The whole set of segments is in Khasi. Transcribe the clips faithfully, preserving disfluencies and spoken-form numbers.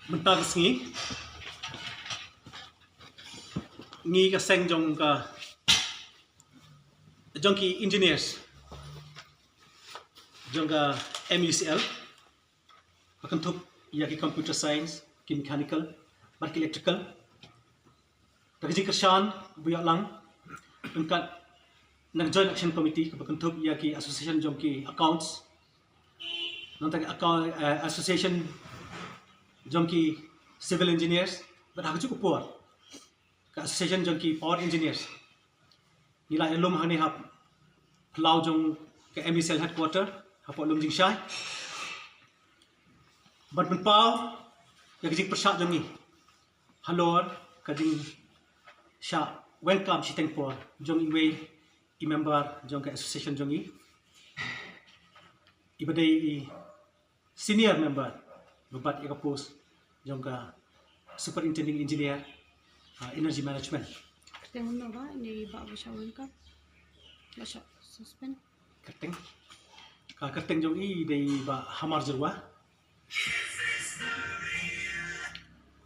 Mynta ka sngi ngi ka seng jong ka jong ki engineers jong ka M U C L ba kynthup ïa ki computer science, ki mechanical bad ki electrical. Da ka jingkyrshan ba ïoh lang ryngkat na ka Joint Action Committee kaba kynthup ïa ki association jong ki accounts, nangta ka account, eh, association jong ki civil engineers bad ha kajuh ka por ka association jong ki power engineers. Ngi la ïalum hangne ha phyllaw jong ka M U C L headquarter hapoh Lumjingshai ban pynpaw ïa ka jingpyrshah jong ngi halor ka jingshah weng kam shiteng por jong iwei i member jong ka association jong ngi, iba dei i senior member ba bat ïa ka post jong ka superintending engineer, uh, energy management. Kyrteng uno ba ni ba ba shah weng kam, ba shah suspend. Kyrteng, ka kyrteng jong i dei ba Hamar Jyrwa.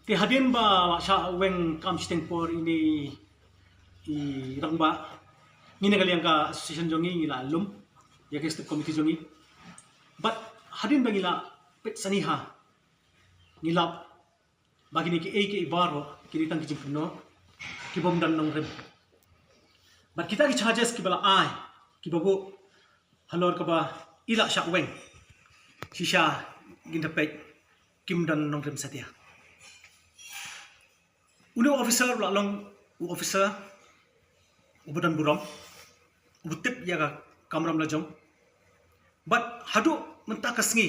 Te hadien ba la shah weng kam shiteng por ine i rangbah, ngi na ka liang ka association jong ngi ngi la lum ïa ka executive committee jong ngi. Bad hadien ba ngi la peit sani ha, ngi lap ba kine kiei kiei baroh kine tang ki jingkynnoh ki bym don nongrim. Bad kita ki charges kiba la ai, kiba buh halor kaba i la shah weng, shisha ngin da peit kim don nongrim satia. Une u officer u la long u officer uba don burom, uba tip ïa ka kamram lajong. Bad haduh mynta ka sngi,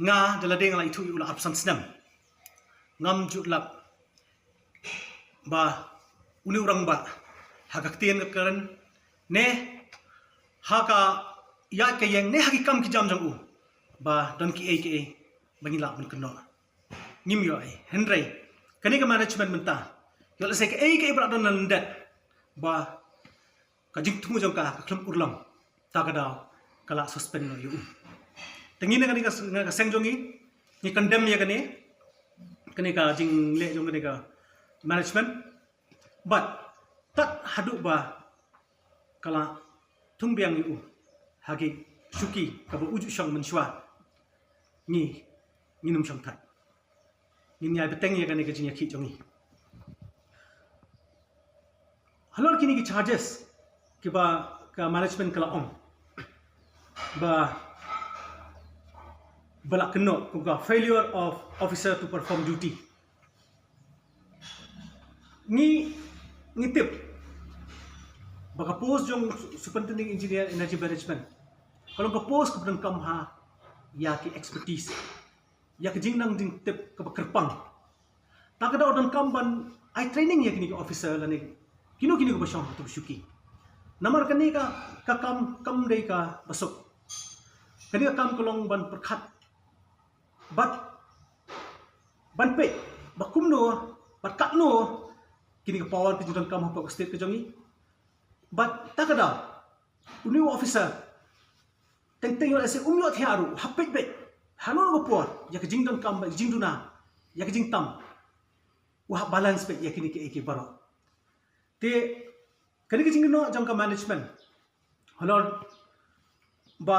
nga da lade nga la ithuh ïa u la arphew san snem, ngam ju lap ba une u rangbah ha ka ktien ka kren ne ha ka ïaid ka ïeng ne ha ki kam ki jam jong u ba don kiei kiei ba ngi lah ban kynnoh. Ngim ïohi. Hynrei kane ka management mynta, ïoh lehse kaei kaei ba la don lyndet ba ka jingthmu jong ka ka khlem urlong, ta ka daw ka la suspend noh ïa u. Te ngi na kane ka, na ka seng jong ngi, ngi condemn ïa kane, kane ka jingleh jong kane ka management. Bad tad haduh ba ka la thung biang ïa u ha ki shuki kaba u ju shong mynshuwa, ngi, ngin ym shong thait. Ngin ïai bteng ïa kane ka jingïakhih jong ngi. Halor kine ki charges kiba ka management ka la ong ba, ba la kynnoh kum ka failure of officer to perform duty. Ngi, ngi tip ba ka post jong Superintending Engineer Energy Management ka long ka post kaba donkam ha ïa ki expertise, ïa ka jingnang jingtip kaba kyrpang. Ta ka daw donkam ban ai training ïa kine ki officer lane kino kino kiba shong ha kato ka shuki. Namar kane ka, ka kam kam dei kaba suk. Kane ka kam ka long ban pyrkhat bad ban peit ba kumno bad katno kine ka power ka jingdonkam hapoh ka state ka jong ngi. Bad ta ka daw une u officer teng teng ïoh lehse um ïoh thiah ruh, u hap peit beit hano ka por ïa ka jingdonkam bad ka jingduna, ïa ka jingtam, u hap balance beit ïa kine kiei kiei baroh. Te kane ka jingkynnoh jong ka management halor ba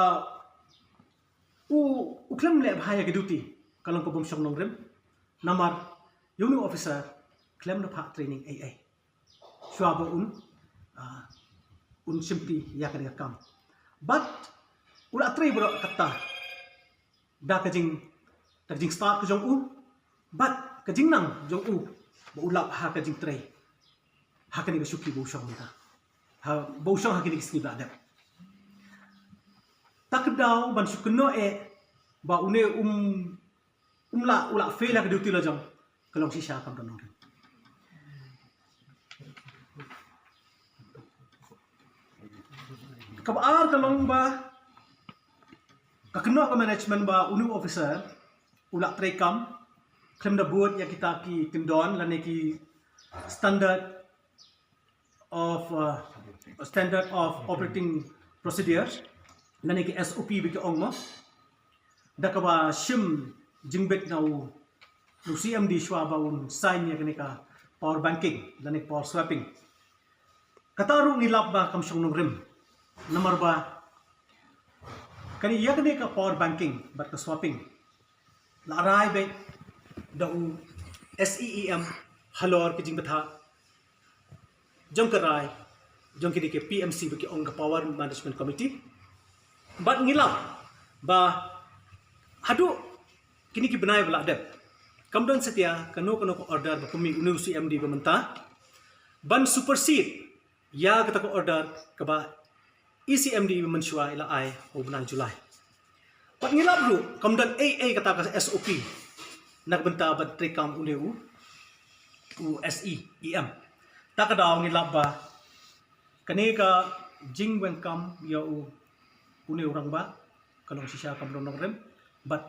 u, u khlem leh bha ïa ka duty ka long ka bym shong nongrim. Namar ïa une u officer khlem da phah training ei ei shuwa ba un, ah, un shimti ïa kane ka kam. Bad u la trei baroh katta da ka jing, da ka jingstad ka jong u bad ka jingnang jong u ba u lap ha ka jingtrei ha kane ka shuki ba u shong mynta, ha ba u shong ha kine ki sngi ba la dep. Ta ka daw ban shu kynnoh eh ba une um, um lah, u lah fail ha ka duty lajong, ka long shisha kam don nongrim. Kaba ar ka long ba ka kynnoh ka management ba une u officer u lah trei kam khlem da bud ïa kita ki kyndon lane ki standard of, uh, standard of operating procedure lane ki S O P ba ki ong mo, da kaba shim jingbit na u u C M D shuwa ba un sign ïa kane ka power banking lane power swapping. Kata ruh ngi lap ba kam shong nongrim. Namar ba kane ïa kane ka power banking bad ka swapping la rai beit da u S E E M halor ka jingbthah jong ka rai jong kine ki P M C ba ki ong ka Power Management Committee. Bad ngi lap ba haduh kine ki bnai ba la dep kam don satia kano kano ka order ba pynmih une u C M D ba mynta ban supersede ïa kata ka order kaba E C M D ba mynshuwa i la ai ha u bnai July. Bad ngi lap ruh kam don ei ei kata ka S O P na ka bynta ban treikam une u u S E E M. Ta ka daw ngi lap ba kane ka jingweng kam ïa u une u rangbah ka long shisha kam long nongrim bad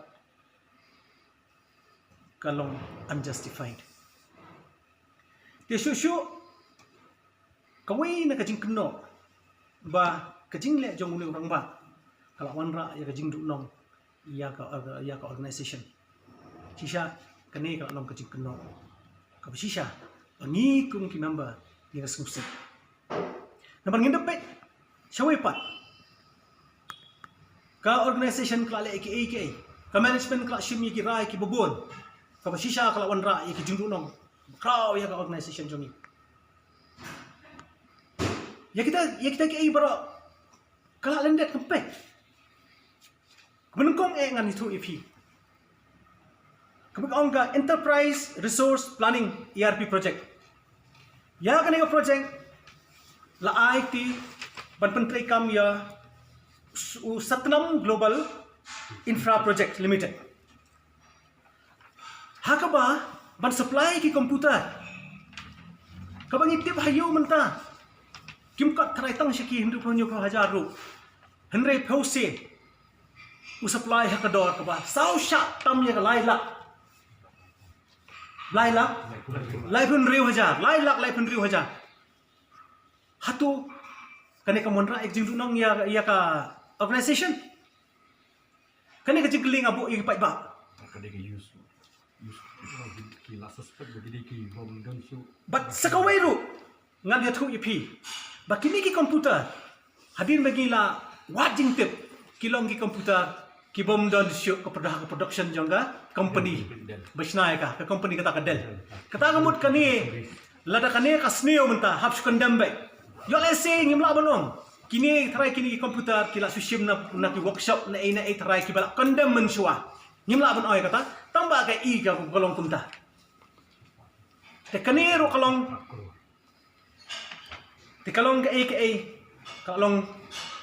ka long unjustified. Te shuh shuh kawei na ka jingkynnoh ba ka jingleh jong une u rangbah ka la wanrah ïa ka jingduhnong ïa ka org- ïa ka organization. Shisha kane ka la long ka jingkynnoh kaba shisha ba ngi kum ki member ngi ka sngewsih. Namar ngin da peit shawei pat ka organization ka la leh kiei kiei, ka management ka la shim ïa ki rai kiba bun, kaba shisha ka la wanrah ïa ki jingduhnong khraw ïa ka organization jong ngi. Ïa kita ïa kita kiei baroh ka la lyndet kempe. Kaba nyngkong eh ngan ïathuh ïa phi kaba ong ka Enterprise Resource Planning, E R P project. Ïa kane ka project la ai ti ban pyntreikam ïa u Satnam Global Infra Project Limited ha kaba ban supply ki computer kaba ngi tip ha ïew mynta kim kot trai tang sha ki hynriew phew hynñiew phew hajar ruh. Hynrei phew sien u supply ha ka dor kaba saw shah tam ïa ka lai lak. Lai lak? Lai phew hynriew hajar. Lai lak lai phew hynriew hajar. Hato kane ka mon ra ek jingduhnong ïa ïa ka organization? Kane ka jingkylli nga buh ïa ki paidbah. Ka dei ka use use ki la suspect ba ki dei ki bom don shuh. But sa kawei ruh ngan ïathuh ïa phi ba kine ki computer hadien ba ngi la wad jingtip ki long ki computer ki bom don shuh ka produ- ka production jong ka company ba shna ïa ka ka company kata ka Dell. Kata ka mut kane lada kane ka sniew mynta hap shu condemn beit. Ïoh lehse ngim lah ban ong kine tharai kine ki computer ki la shu shim na na ki workshop na ei na ei tharai kiba la condemn mynshuwa. Ngim lah ban ong ïa kata tang ba ka i ka ka long kumta. Te kane ruh ka long te ka long kaei kaei ka long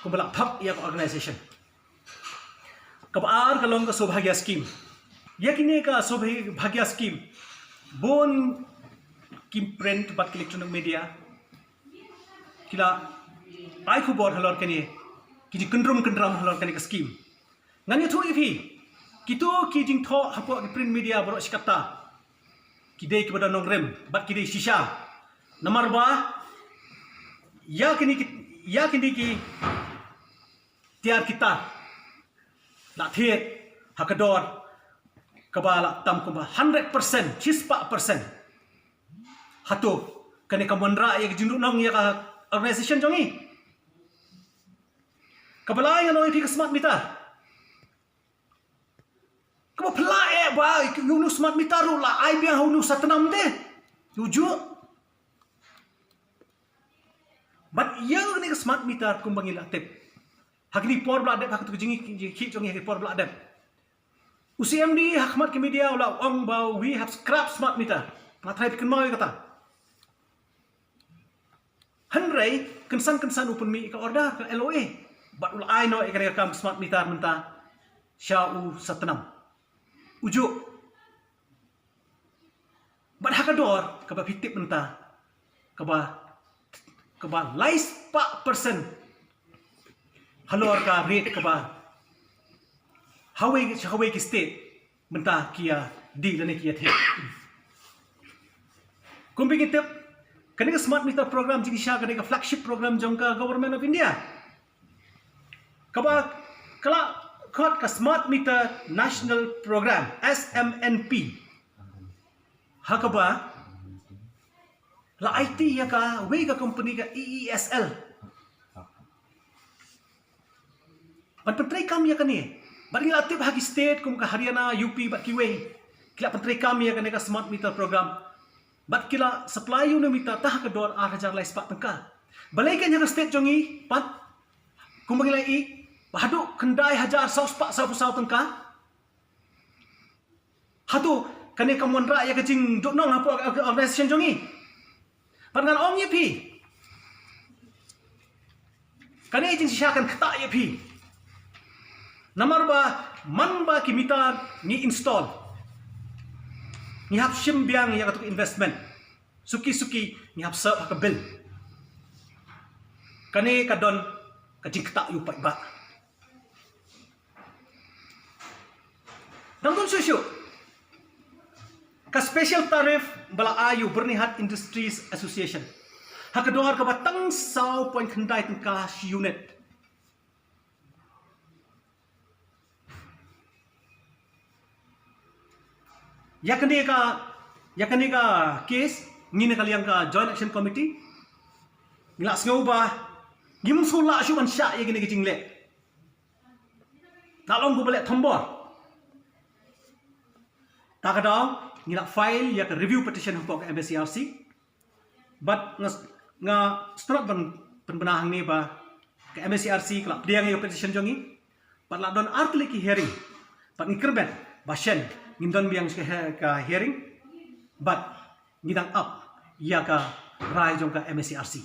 kumba la phap ïa ka organization. Kaba ar ka long ka Saubhagya scheme. Ïa kine ka Saubhagya scheme bun ki print bad ki electronic media ki la ai khubor halor kane ki jingkyndrum kyndram halor kane ka scheme. Ngan ïathuh ïa phi kito ki jingthoh hapoh ki print media baroh shi katta ki dei kiba don nongrim bad ki dei shisha. Namar ba ïa kine ki ïa kine ki tiar ki tar la thied ha ka dor kaba la tam kumba hundred percent, shispah percent. Hato kane kam wanrah ïa ka jingduhnong ïa ka organization jong ngi? Kaba lai ngan ong ïa phi ka smart meter. Kaba phylla eh ba ïa uno u smart meter ruh la ai biang ha uno u Satnam te. Ujuh. Bad ïa kane ka smart meter kumba ngi la tip ha kine por ba la dep ha katu ka jingkhih jong ngi ha kine por ba la dep. U C M D ha khmat ki media u la ong ba we have scrap smart meter. Nga tharai phi kynmaw ïa kata. Hynrei kynsan kynsan u pynmih ïa ka order ka L O A bad u la ai noh ïa kane ka kam smart meter mynta sha u Satnam. Ujuh. Bad ha ka dor kaba phi tip mynta kaba kaba lai spah percent halor ka rate kaba hawei hawei ki state mynta ki ïa die lane ki ïa thied. Kumba ngi tip kane ka smart meter program jingshisha kane ka flagship program jong ka Government of India. Kaba ka la khot ka Smart Meter National Program, S M N P. Ha kaba la aiti ïa ka wei ka company ka E E S L ban pyntreikam ïa kane. Bad ngi la tip ha ki state kum ka Haryana, U P bad kiwei ki la pyntreikam ïa kane ka smart meter program. Bad ki la supply ïa une u meter tang ha ka dor ar hajar lai spah tyngka. Balei kane ha ka state jong ngi pat kumba ngi la ïohi ba haduh khyndai hajar saw spah saw phew saw tyngka. Hato kane kam wanrah ïa ka jingduhnong hapoh ka organisation jong ngi? Bad ngan ong ïa phi, kane jingshisha kan ktah ïa phi. Namar ba man ba ki meter ngi install, ngi hap shim biang ïa katu ka investment. Suki suki ngi hap sah ha ka bill. Kane ka don ka jingktah ïa u paidbah. Dang don shuh shuh ka special tariff ba la ai ïa u Byrnihat Industries Association ha ka dor kaba tang saw point khyndai tyngka shi unit. Ïa kane ka, ïa kane ka case ngi na ka liang ka Joint Action Committee ngi la sngew ba ngim sngewlah shuh ban shah ïa kane ka jingleh. Ka long kumba leh thombor. Ta ka daw ngi la file ïa ka review petition hapoh ka M A C R C. Bad nga, nga sngewthuh ban pynbna hangne ba ka M A C R C ka la pdiang ïa ka petition jong ngi. Bad la don ar tylli ki hearing. Bad ngi kyrmen ba shen ngin don biang ka he-, ka hearing. Bad ngi dang ap ïa ka rai jong ka M A C R C.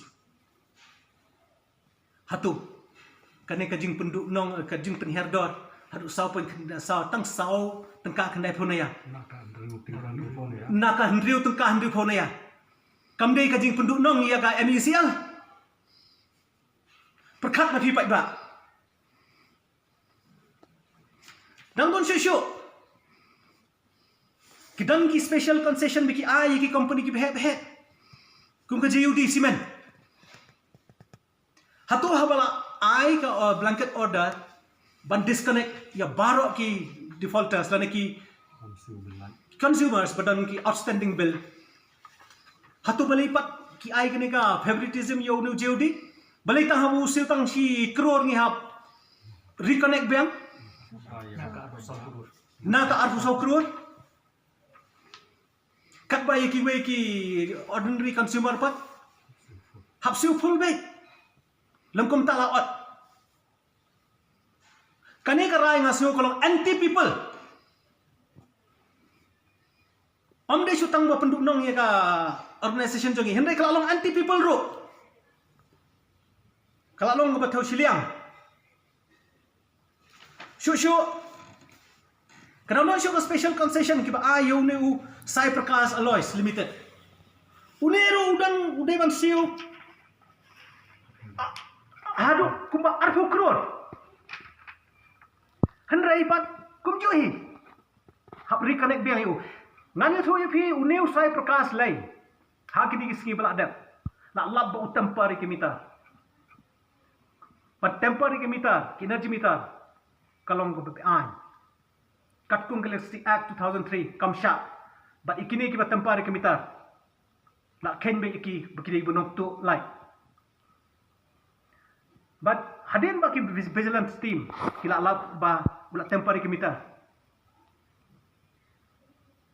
Hato kane ka jingpynduhnong, ka jingpynhiar dor haduh saw point khyndai, saw, tang saw tyngka khyndai phew na ïa. Na ka hynriew tyngka hynriew phew na ïa. Na ka hynriew tyngka hynriew phew na ïa. Kam dei ka jingpynduhnong ïa ka M E C L? Pyrkhat ma phi paidbah. Dang don shuh shuh ki don ki special concession ba ki ai ïa ki company kiba heh ba heh. Kum ka J U D Cement. Hato haba la ai ka, uh, blanket order ban disconnect ïa baroh ki defaulters lane ki consumers ba don ki outstanding bill. Hato balei pat ki ai kane ka favoritism ïa une u J U D? Balei tang haba u siew tang shi klur ngi hap reconnect biang? Na ka arphew saw klur. Katba ïa kiwei ki ordinary consumer pat hap siew full beit. Lem kumta la ot. Kane ka rai nga sngew ka long anti people. Ym dei shu tang ba pynduhnong ïa ka organisation jong ngi, hynrei ka la long anti people ruh. Ka la long kaba thew shiliang. Shuh shuh ka dang don shuh ka special concession kiba ai ïa une u Sai Prakash Alloys Limited. Une ruh u dang u dei ban siew haduh kumba arphew klur. Hynrei pat kumjuh hi hap reconnect biang ïa u. Ngan ïathuh ïa phi, une u Sai Prakash Alloys ha kine ki sngi ba la dep la lap ba u temporary ki meter. Pat temporary ki meter, ki energy meter ka long kaba beaiñ. Katkum ka Electricity Act two thousand three kam shah. Bad ïa kine kiba temporary ki meter la kheiñ beit ïa ki ba ki dei ban nongtuh light. Bad hadien ba ki vig-, vigilance team ki la lap ba u la temporary ki meter,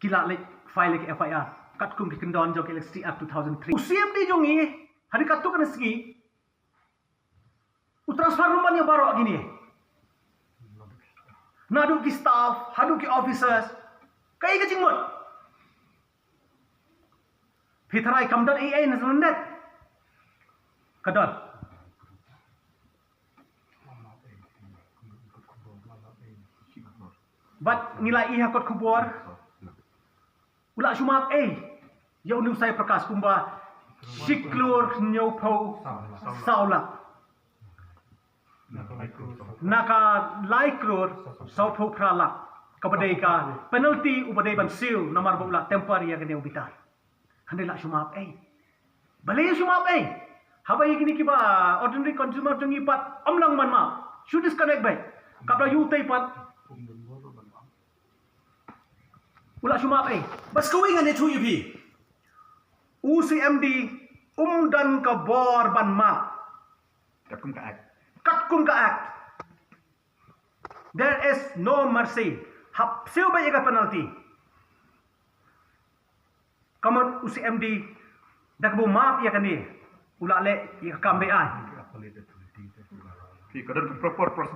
ki la leit file ïa ki F I R katkum ki kyndon jong ka Electricity Act two thousand three. U C M D jong ngi hadien katto katne sngi u transfer ruh ban ïa baroh kine, naduh ki staff haduh ki officers. Kaei ka jingmut? Phi tharai kam don ei ei na sha lyndet? Ka don. Bad ngi la ïohi ha kot khubor u la shu map ei ïa une u Sai Prakash kumba shi klur hynñiew phew saw lak na ka lai klur saw phew phra lak, kaba dei ka penalty uba dei ban siew namar ba u la temporary ïa kane u meter. Hynrei la shu map ei. Balei shu map ei? Haba ïa kine kiba ordinary consumer jong ngi pat ym lah ban map, shu disconnect beit. Kaba ïa utei pat U la shu map ei. Bad sa kawei ngan ïathuh ïa phi. U C M D um don ka bor ban map. Katkum ka act. Katkum ka act. There is no mercy. Hap siew beit ïa ka penalty. Ka mut u C M D da kaba u map ïa kane u la leh ïa ka kam be-aiñ. Ki ka don ka proper procedure.